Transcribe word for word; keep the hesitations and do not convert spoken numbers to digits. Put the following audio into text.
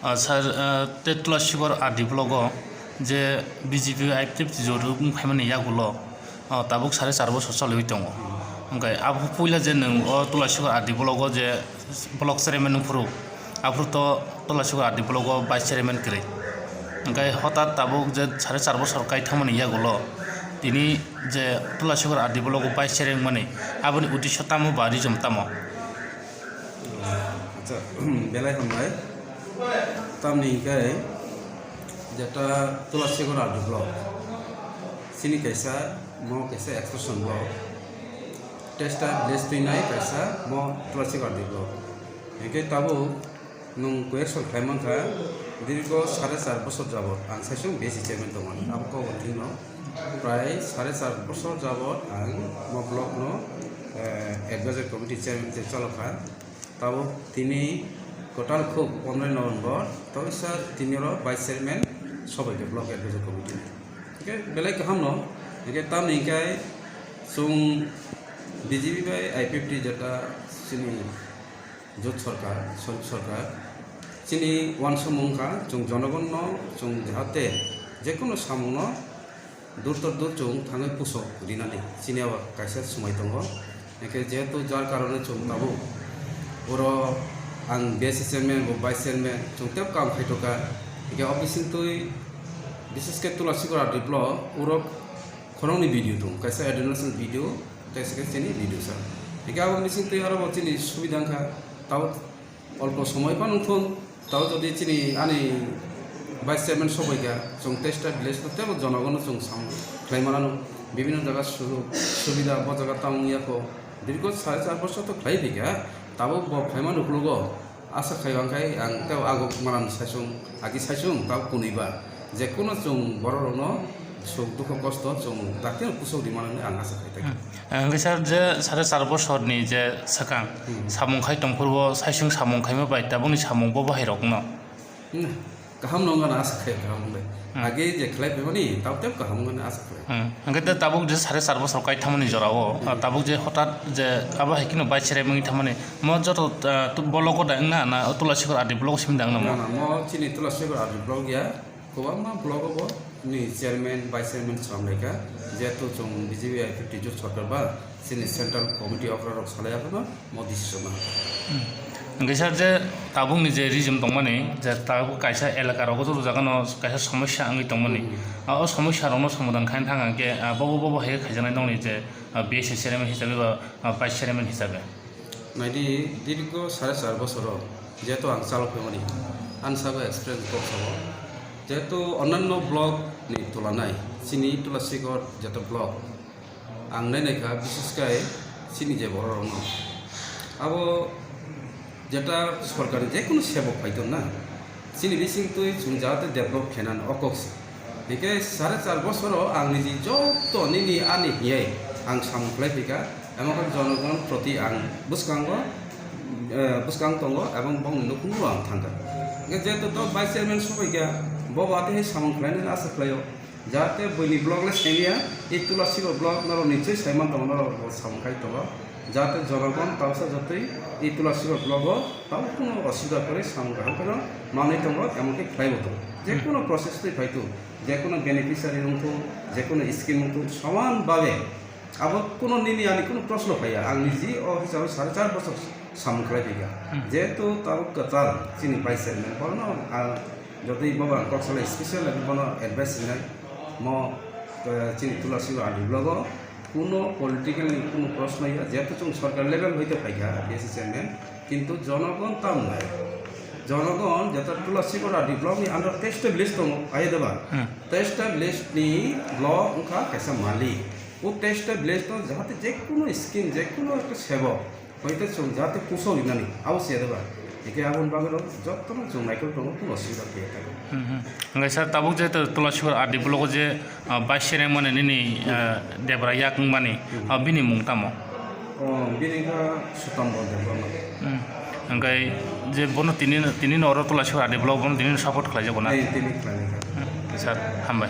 Ah, sir, ah, te Tulasigar R D block o je B J P I P F T jora wng phaimani yagulo, ah, tabuk sare char bosor choliwi tongo. Hwnkhe abo puila je nwng o Tulasigar R D block o je block chairman wngphuru, aphuru to Tulasigar R D block o vice chairman kwrwi. Hwnkhe hotat tabuk je sare char bosor kai thangmani yagulo tini je Tulasigar R D block o vice chairman wngmani, aboni uddesho tamo ba reason tamo? Acha, belai hambai. Tamni hingke jeta Tulasigar R D block. Chini kaisa, mo kaisa expression block. Testa village twi nai kaisa, mo Tulasigar R D block. Hingke tabuk nwng koyek sal khlai mankha, dirgo sare char bosor jabot ang saisung B S C chairman tongmani. Abo kok bo thwino. Prai sare char bosor jabot ang mo block no, eh, advisory committee chairman se chalokha. Tabuk tini kwtal khuk pondroi November, tawisa tini oro vice chairman sobaikha block advisory committee ni. Hingke belai kaham no, hingke tamni hingke chwng B J P bai I P F T jeta chini Jot sorkar, Sojot sorkar, chini uansukmung wngkha, chwng jonogonno chwng jahate jekunu samungno dur tor dur chwng thangwi pusok rinani chini abo kaisa swmai tongo. Hingkhe jehetu jar karone chwng tabuk oro ang B S C chairman, bo vice chairman, chwng tei kaam khaitokha. Hingkhe o bisingtwi bishesh khe Tulasigar R D block oro khoroknwi B D O tongo, kaisa additional B D O, kaisa khe chini B D O sir. Hingkhe abo bisingtwi aro bo chini subida wngkha, tabuk olpo somoi phano wngthung, tabuk jodi chini ani vice chairman sobaikha, chwng testa village no teibo jonogono chwng sam khlai mano, bibhinno jaga sujog subida bo jaga tamo wngya kho, dirgo sare char bosor to khlai phaikha, tabuk bo phaimani ukologo. Asa khai ang khai ang tei aguk maran saisung, agi saisung tei kunui ba. Je kuno chwng borok rokno suk dukho kosto chwng dakti no pusok di mano hinwi ang asa khai. Hmm. Hingke sir, je sare char bosor ni je swkang Hmm. samung khai tongphuru o saisung samung khaima bai tabuk ni samung bo bahai rok no. Hmm. Kaham no wngkha na asa khai kaham wngkha. Hmm. Agi je khlai phaimani tei kaham wngkha na asa khai. Hmm. Hingke tei tabuk je sare char bosor kai thamani jora o, Hmm. tabuk je hotat je abo hai kheno bai cheremwi thamani. Mo joto, ah, tu-, block o da wngna na, o Tulasigar R D block o simi da wngna mo? Na, na, mo chini Tulasigar R D block ya, kwbangma block o bo ni chairman, vice chairman swrang lai kha, jehetu chwng B J P I P F T jot sorkar ba, chini central committee okra rok salai ya phano, mo decision ma. Hmm. Hingke sir je tabuk ni je region tongmani, je tabuk kaisa elaka rogo joto jaga no kaisa somosya wngwi tongmani, Hmm. ah, o somosya rok no somadhan khaina thang hingke, ah, bobo bobo hai khaijaknai nokni je, ah, B S C chairman hisabe ba, ah, vice chairman hisabe. Naidi, dirgo sare char bosoro jehetu ang chalo phaimani, ani sago experience kok sao. Jehetu onnanno block ni tulanai, chini Tulasigar jeto block, ang nainai kha, bishesh kai chini je borok rokno. Abo jeta sorkar ni jekunu sebok phai tong na, chini bising twi chwng jahate develop khainani o kok se. Hingke sare char bosoro ang niji joto nini ani hiyai ang samung khlai phaikha, emang khe jonogon proti ang bwskango, eh, bwskang tongo ebong bongni nukhungo ang thangkha. Hingke jeto to vice chairman sobaikha, bo bo athe samung khlainani asa khlaio, jahate buini block le saimaya, i Tulasigar block norok nichoi saiman tongo, norok bo samung khai tongo, jahate jonogon tabsa jotoi i Tulasigar block o Tabuk kuno osubida kwrwi samung kaham kheno manwi tongo, emon khe khlaibo tongo. Je kuno process twi phai tu, je kuno beneficiary wng thung, je kuno scheme wng thung, soman babe abo kuno nini ani kuno proshno phaiya. Ang niji o hisabe sare char bosor samung khlai phaikha. Hmm. Jehetu tabuk kwtal chini vice chairman, bono ang jotoi bobo ang kok salai special age bono advice rinai mo, eh, chini Tulasigar R D block o. Kuno political ni kuno proshno ya, jehetu chwng sorkar level hoite phaikha B S C chairman, kintu jonogon tam nai. Jonogon jeta Tulasigar R D block ni under teista village tongo, aye deba? Hmm. Teista village ni block wngkha kaisa malik. O teista village no jahate je kuno scheme, je kuno ekta sebok, Hoite chwng jate puso rinani, abo se deba. Hingke aboni bagwi rok jotono chwng naikolwi tongo, kuno osubida khe ya tongo. Hmm, hmm. Hingke sir, tabuk je to Tulasigar R D block o je, ah, vice chairman mane nini, ah, debra yak wngmani, Hmm. ah, bini mung tamo? Oh, bini wngkha Sutam Bondebra. Hmm. Hingke je bono tini, tini no oro Tulasigar R D block bono tini no support khlai jago na? Eh, tini khlai jago. Hmm. Sir, hambai.